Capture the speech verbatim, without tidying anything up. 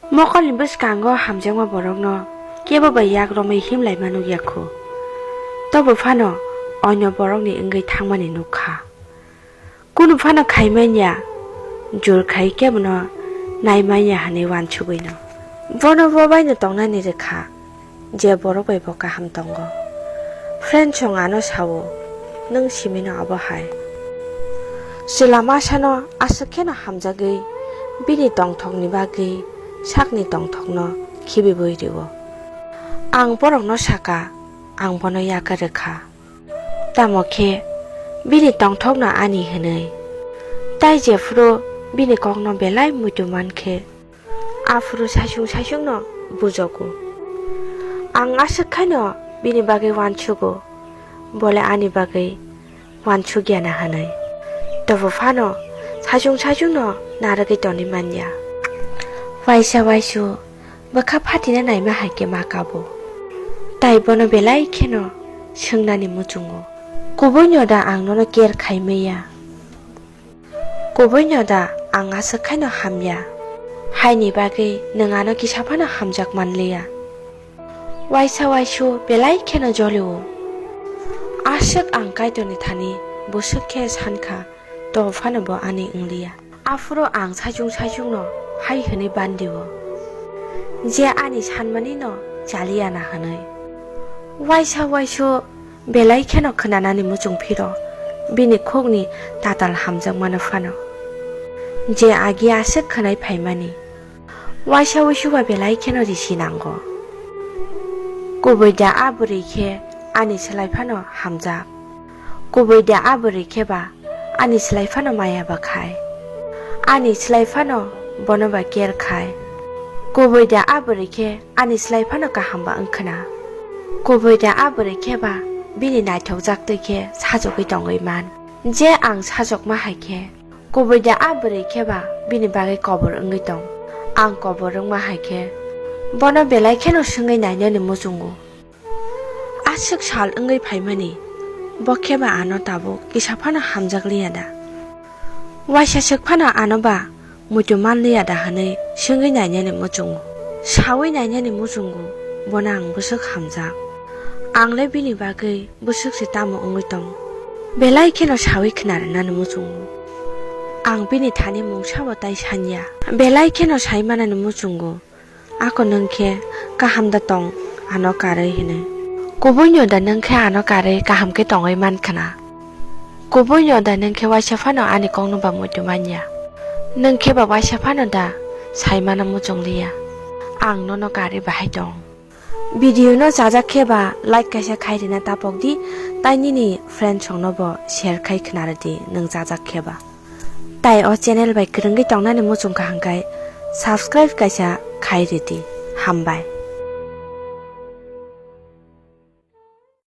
Mokolni bwskango hamjakma borokno kebo bai yak romwi himlaima nukya khu. Tobo phano oino borokni wngwi thangmani nuk kha. Kunu phano khai manya, jor khai kebono nai manya hwnwi uansugwino. Bono bo baino tongnani rwkha, je borok bai bo kaham tongo. Friendsong ano sao, nwng simino abo hai. Chwla masano aswk kheno hamjagwi bini tongthokni bagwi sakni tongthokno khibiwi rwo. Ang borokno saka, ang bono yakarwi kha. Tamo khe bini tongthokno ani hwnwi. Tai jephuru bini kokno belai muitu man khe, aphuru saichung saichungno bujogo. Ang aswk khaino bini bagwi uansugo, bole ani bagwi uansukya na hwnwi. Tobo phano saichung saichungno narwgwi tonwi manya. Waisa waisu bwkha phatina naima hai khe ma kabo. Tai bono belai kheno swngnani muchungo. Kubuino da ang nono care khai maya? Kubuino da ang aswk khaino hamya? Haini bagwi nwng ano kisa phano hamjak manliya. Waisa waisu belai kheno jolio. Aswk ang Kaitorni thani bwswk khe sankha, to phano bo ani wngliya. Aphuru ang saichung saichungno hai hwnwi bandio, je ani sanmanino chaliya na hwnwi. Waisa waisu belai kheno khwnanani muchung phiro, bini khukni tatal hamjakmano phano, je agi aswk khwnai phaimani. Waisa waisu ba belai kheno risi nango. Kubui da a bwrwi khe ani slai phano hamjak. Kubui da a bwrwi khe ba ani slai phano maya ba khai. Ani slai phano bono ba care khai. Kubui da a bwrwi khe ani slai phano kaham ba wngkhwna. Kubui da a bwrwi khe ba bini naithokjak twi khe sajagwi tongwi man. Je ang sajokma hai khe, kubui da a bwrwi khe ba bini bagwi kobor wngwi tong. Ang kobor wngma hai khe, bono belai kheno swngwi nainani muchungo. Aswk sal wngwi phaimani, bo khe ba ano tabuk kisa phano hamjakliya da? Waisa swk phano ano ba muitu manliya da hwnwi swngwi nainani muchungo. Sawi nainani muchungo, bono ang bwswk hamjak. Ang le bini bagwi bwswk se tamo wngwi tong? Belai kheno sawi khna rwnani muchungo. Ang bini thani mungsa bo tai sanya. Belai kheno sai manani muchungo. Ako nwng khe kaham da tong, ano karwi hwnwi. Kubuino da nwng khe ano karwi kaham khe tongwi man khna? Kubuino da nwng khe waisa phano ani kokno ba muitu manya? Nwng khe ba waisa phano da sai mano muchung liya? Ang nono karwi bahai tong. Video no chajak khe ba like kaisa khai rina tapok di, tai nini friends rok no bo share khai khna rw di nwng chajak khe ba. Tai o channel bai kwrwngwi tongnani muchung kha hwnkhe subscribe kaisa khai rw di. Hambai.